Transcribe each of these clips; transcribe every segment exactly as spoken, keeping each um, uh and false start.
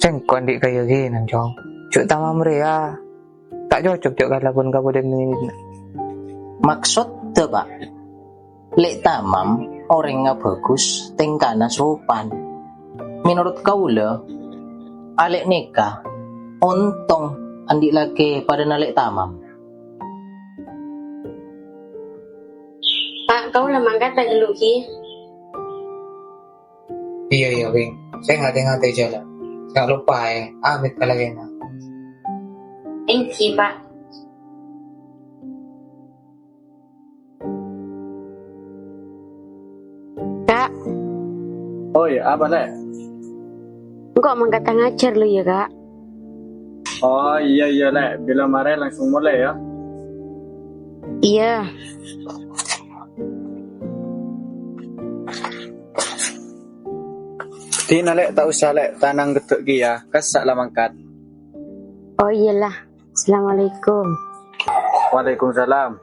Sèngko' andi' kayakinan, Cong. Jhâ' tamam rèya ta' cocok jhâ' kalabân kabâdâ'ân nèka. Maksodda, Pa'? Lè' tamam orèngnga bhâghus, tèngkana sopan. Mènorot kaulâ, alè' nèka ontong andi' lakè padâna lè' tamam. Pa', kaulâ mangkata ghâllu, ghi. Iyâ, iyâ, Wing. Sè ngatè-ngatè jhâlân. Jhâ' loppaè, amit ka lakèna. Èngghi, Pa'. Ka'. Oi, apa, Lè'? Engko' mangkata ngajhâr lu, yâ, Ka'. Oh, iyâ, iyâ, Lè'. Bilâ marè langsung molè, yâ. Iyâ. Dinah, Lè', ta' osa, Lè', tanang ghâddhâ' kèya, kassa' la mangkat. Oh, iyâ la. Assalamualaikum. Waalaikumsalam.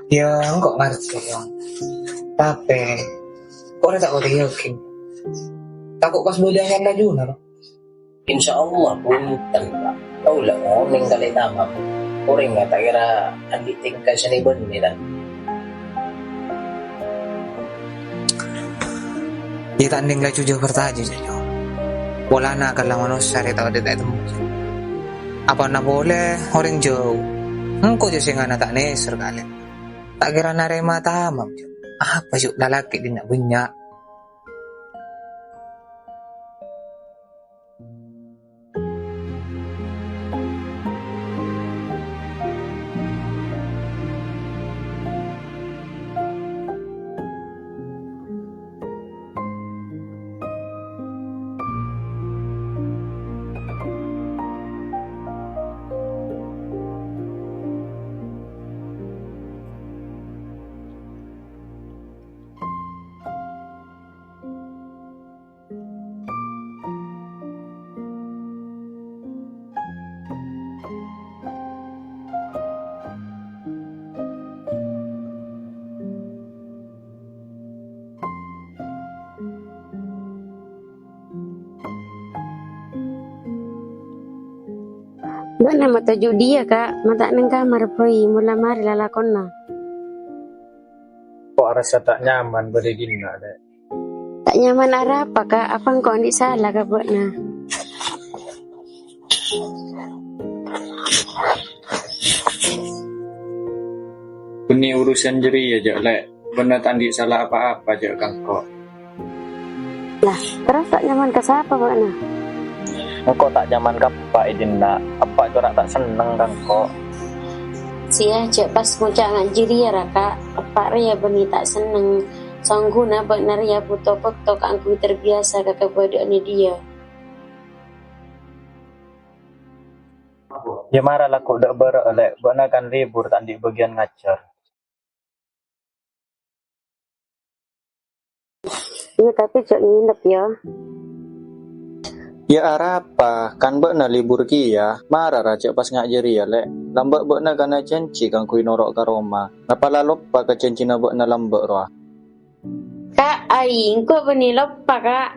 Yâ, engko' ngartè, Yong. Tapè, kok rè ta' kodhu yakin? Tako' pas bâdâ ngan lajuna, no? Insya Allah, bhunten, Pa'. Kaulâ onèng kalè tamam. Orèngnga ta' kèra andi' tèngka sè nè-bânnè, ta'? Yâ, ta' ending laju jhâ' parcajâ, jhâ', Cong. Polana kala manossa rè tao dâ' ta' ètemmo. Apana polè orèng jhâu. Engko' jhâ' sèngana ta' nèser kalè. Ta' kèra narèma tamam, jhâ'. Apa, jhâ', lalakè dinna' bânnya'. Bâ'na ma' toju' dhiyâ, Ka'? Ma' ta' neng kamar, bhâi, mola marè lalakonna. Kok arassa ta' nyaman bâdâ è dinna', Lè'? Ta' nyaman arapa, Ka'? Apa engko' andi' sala ka bâ'na? Bânnè urusan jârèya, jhâ', Lè'. Bâ'na ta' andi' sala apa-apa, jhâ', ka engko'. Lah, terros ta' nyaman ka sapa bâ'na? Engko' ta' nyaman ka eppa' è dinna'. Eppa' cora' ta' senneng ka engko'. Sèya jhâ' pas ngoca' nga' jârèya, ra, Ka'. Eppa' rèya bânnè ta' senneng. Saongghuna bâ'na rèya bhuto bâkto kaangghuy terbiasa ka kabâdâ'ânna dhiyâ. Yâ, mara lagghu' dâ' bârâ'â, Lè'. Bâ'na kan libur, ta' andi' bâgiyân ngajhâr. Iyâ, tapè jhâ' ngènep, yâ. Yâ arapa, kan bâ'na libur kèya, mara ra jhâ' pas nga' jârèya, Lè'. Lambâ' bâ'na kan ajhânjhi kaangghuy noro' ka roma. Napa la loppa ka jhânjhina bâ'na lambâ' rowa? Ka', ai, engko' bânnè loppa, Ka'.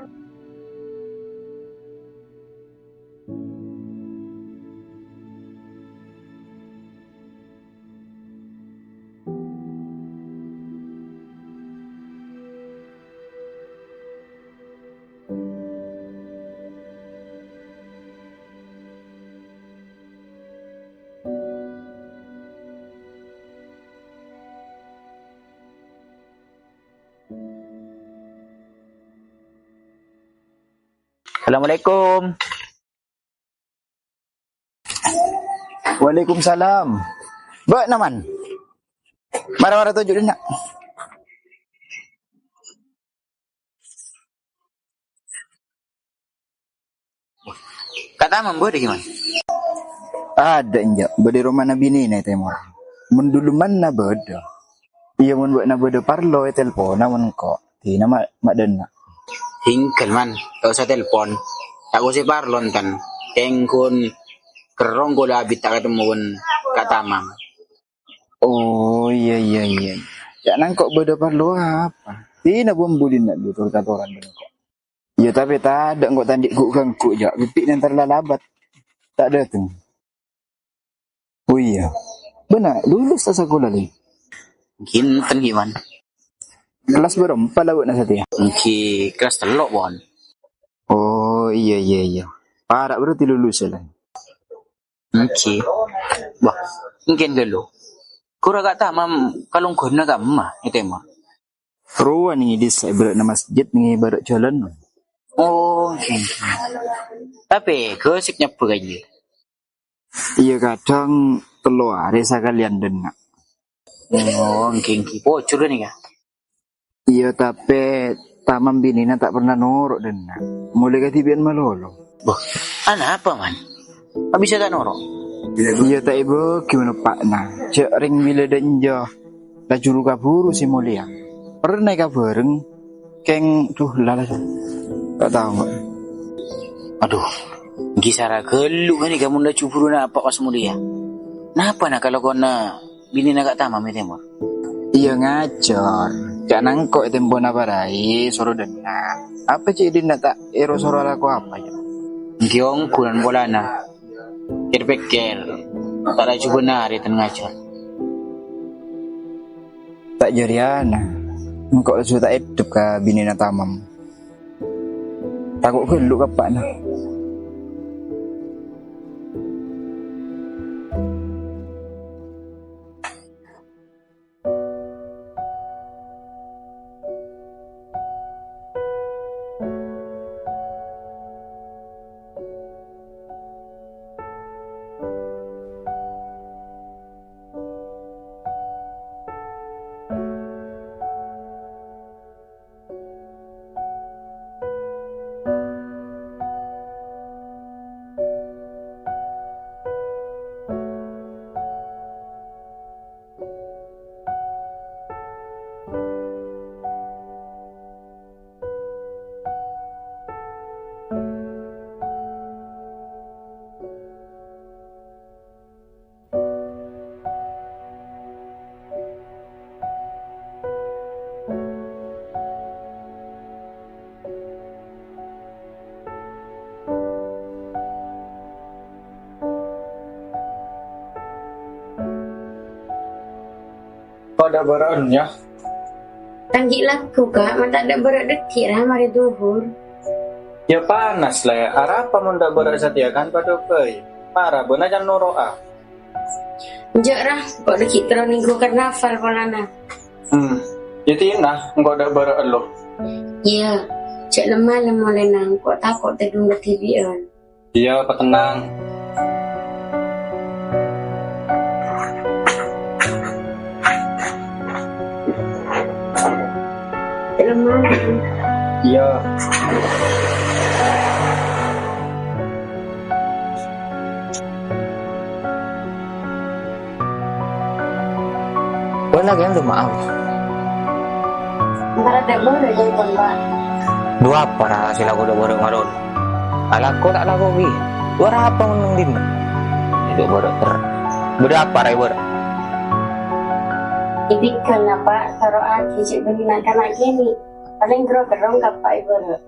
Assalamualaikum. Waalaikumsalam. Bâ'na, Man? Mara-mara toju' dinna'. Ka' Tamam bâdâ ghi' man? Adâ', enjâ'. Bâdâ è romana binèna è tèmor. Mon dulumanna bâdâ. Iyâ, mon bâ'na bâdâ parlo ètelpona mon engko'. Dina ma-, ma' dânna'. Engghâl, Man. Ta' osa telpon. Ta' osa parlo, enten. Kèng ghun kerrong kaulâ abit ta' katemmo bân Ka' Tamam. Oh, iyâ, iyâ, iyâ. Jâ' nangko' bâdâ parlo apa? Dina bân budina dhu tor-katoran bân engko'. Iyâ, tapè tadâ' engko' ta' andi' ghu'-ghângghu', jâ' bi' nèntar lalabat. Ta' dâteng. Oh, iyâ. Bâ'na lulus ta' sakola, Lè? Enten, ghi' man. Kellas bârâmpa la bâ'na satèya? Èngghi kellas tello', pon. Oh, iyâ, iyâ, iyâ. Para' berarti lulus, Lè. Èngghi. Wah, èngghi ghâllu. Ghuru Ka' Tamam kalongghuwânna ka'emma è tèmor? Rowa nèng è dissa' è bârâ'na masjid nèng è bârâ' jhâlân. Oh, èngghi, èngghi. Tapè ghâsik nyebbhâ ka iyâ? Iyâ, kadhâng tello arè sakalèyan dânna'. Oh, èngghi, èngghi. Pojhur ghânèka? Iyâ, tapè Tamam binèna ta' pernah noro' dânna'. Molaè kadhibi'ân malolo. Boh, anapa, Man? Kok bisa ta' noro'? Iyâ, ta' èbâghi mon eppa'na. Jâ' rèng bilâ dânjâ laju ru-kabhuru sè molèya. Pernah èkabhâreng, kèng, duh, lala. Ta' tao, Mak. Adhu, èngghi sara ghâllu ghânèka mon laju buru napa' pas molèya. Napa na' kalakowanna binèna Ka' Tamam è tèmor? Iyâ, ngajhâr. Jâ' nangko' è tempona bârâi soro dânna'. Apa cè' dhinna' ta' èro-soro alako apa, jâ'? Èngghi ongghulan polana. Kèr-pèkkèr, ta' laju bân arè ten ngajhâr. Ta' jârèyana, engko' laju ta' èdhep ka binèna Tamam. Tako' ghâllu ka eppa'na. Kok dâ' bârâ'ân, yâ? Tang ghi' lagghu, Ka', ma' ta' dâ' bârâ' dâggi', ra, marè dhuhur. Yâ panas, Lè. Arapa mon dâ' bârâ' satèya kan padâ bhâi. Mara bâ'na can noro'a. Enjâ', ra, kok dâggi' terro nèngghu karnaval polana. Hmm. Yâ, Tina, engko' dâ' bârâ' ello. Iyâ, jâ' lem-malem molèna, engko' tako' tèdung kadhibi'ân. Iyâ, patennang. Iyâ. Bâ'na kèng dâ' ma'af. Entar dâ' bârâ' jâ' pon, Pa'. Dhu apa ra sè lako dâ' bârâ' malolo? Alako ta' lako ghi? Dhu arapa mon neng dinna'? Dâ' bârâ' ter-, bâdâ apa ra è bârâ'? Èdhingghâl, Pa', taro'aghi cè' bânnè na'-kana' kènè'. Palèng ghârru-ghârrong ka Pa' è bârâ'.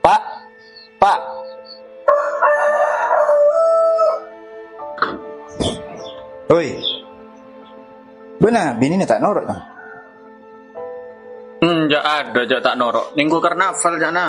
Pa', Pa'. Hoi. Bâ'na binèna ta' noro', Cong? Enjâ' adâ, jâ' ta' noro'. Nèngghu karnaval, ca'na.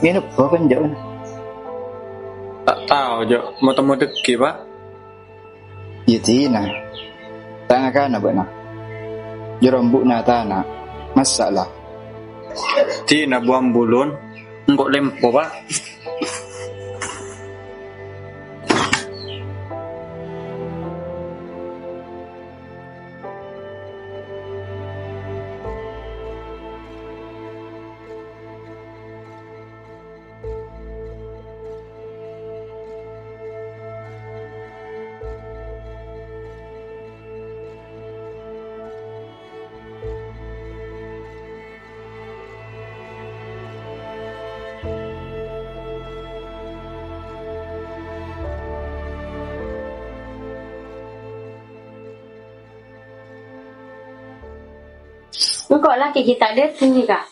Nginep bâ kan, jâ'? Ta' tao, jâ'. Mo-temmo dhâggi', Pa'. Iyâ, dinah. Ta' ngakana bâ'na. Jârâ embu'na tana'. Masa' la. Dinah buwâng bulun. Engko' lempo, Pa'. Engko' lakè ghi' ta' dâteng, Ka'.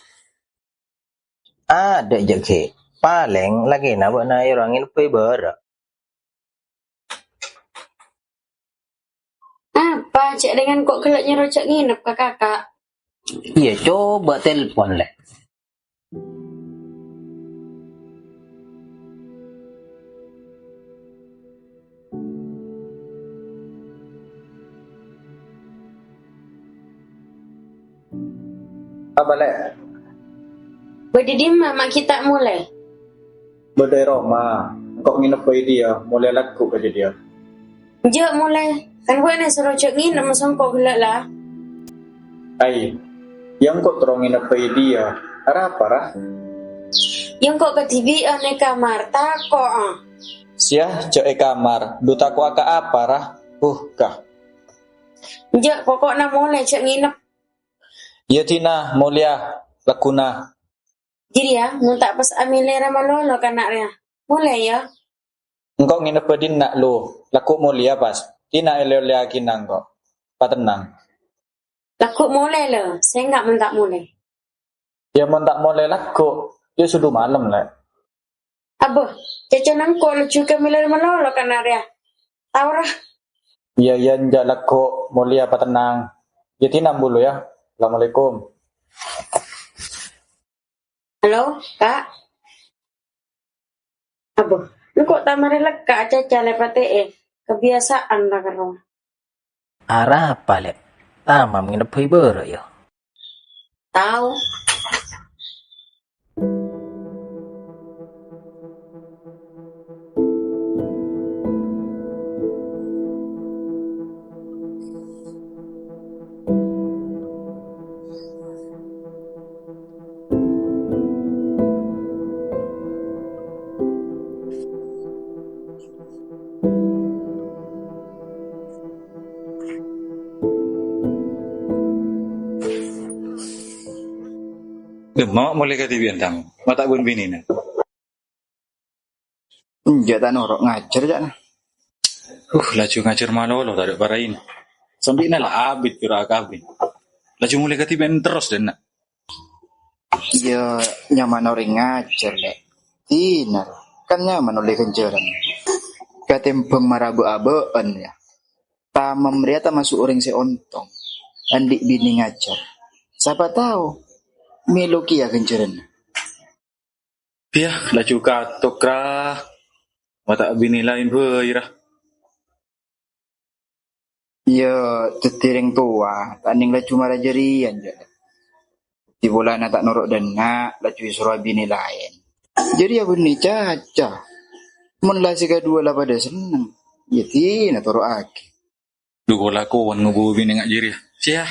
Adâ' jâ' ghi'. Palèng lakèna bâ'na èro nginebbhi bârâ'. Apa, cè' rèng engko' ghellâ' nyoro jâ' nginep ka kaka'? Iyâ, coba telpon, Lè'. Apa, Lè'? Bâdâ è dimma ma' ghi' ta' molè? Bâdâ è roma. Engko' nginep è diyâ, molè lagghu' ka jâdiyâ. Enjâ' molè, kan bâ'na èsoro jâ' nginep, sengko' ghellâ' la. Ai, iyâ engko' terro nginep è diyâ. Arapa, ra? Iyâ engko' kadhibi'ân è kamar, tako'a. Siyah, jâ' è kamar, dhu tako'a ka apa, ra? Huh, ka. Enjâ', poko'na molè jâ' nginep. Iyâ, dinah, molèya, lagghuna. Jârèya, mon ta' pas amèlè ra malolo kana' rèya. Molè, yâ. Engko' nginep è dinna', Lu. Lagghu' molèya, pas. Dinah èlè-ollèyaghina engko'. Patennang. Lagghu' molè, Lè'. Sènga' mon ta' molè. Iyâ, mon ta' molè lagghu', iyâ sudu malem, Lè'. Abbâ, cècèna engko' laju ka mèlè ra malolo kana' rèya. Tao, ra? Iyâ, iyâ, enjâ' lagghu', molèya patennang. Iyâ, dinah bulu, yâ. Assalamualaikum. Halo, Ka'. Abbâ, engko' ta' marè lekka' acaca lè' patè'è. Kabiyasa'an la karo. Arapa, Lè'? Tamam nginep bhâi bârâ', yâ? Tao. Dâ' emma molè kadhibi'ân, Tang? Ma' ta' bân binèna? Enjâ' ta' noro' ngajhâr, ca'na. Uh, laju ngajhâr malolo, tadâ' paraina. Sambi'na la abit pèra' akabin. Laju molè kadhibi'ân terros, dâ' enna'. Iyâ, nyaman orèng ngajhâr, Lè'. Dinah, kan nyaman ollè ghânjhârân. Katèmbhâng mara bâ'-abâ'ân, yâ. Tamam rèya tamaso' orèng sè ontong. Andi' binè ngajhâr. Sapa tao, mèlo kèya ghânjhârânna. Iyâ, laju katok, ra. Ma' ta' binè laèn bhâi, ra. Iyâ, dhâddhi rèng towa, ta' nèng laju mara jârèya, jâ'. Dhâddhi polana ta' noro' dâ' enna', laju èsoro abinè laèn. Jârèya bânnè caca. Mon la sè kaduwâ la padâ senneng, yâ dinah toro'aghi. Dhu, kalakowan ngobu binè nga' jârèya. Sèya.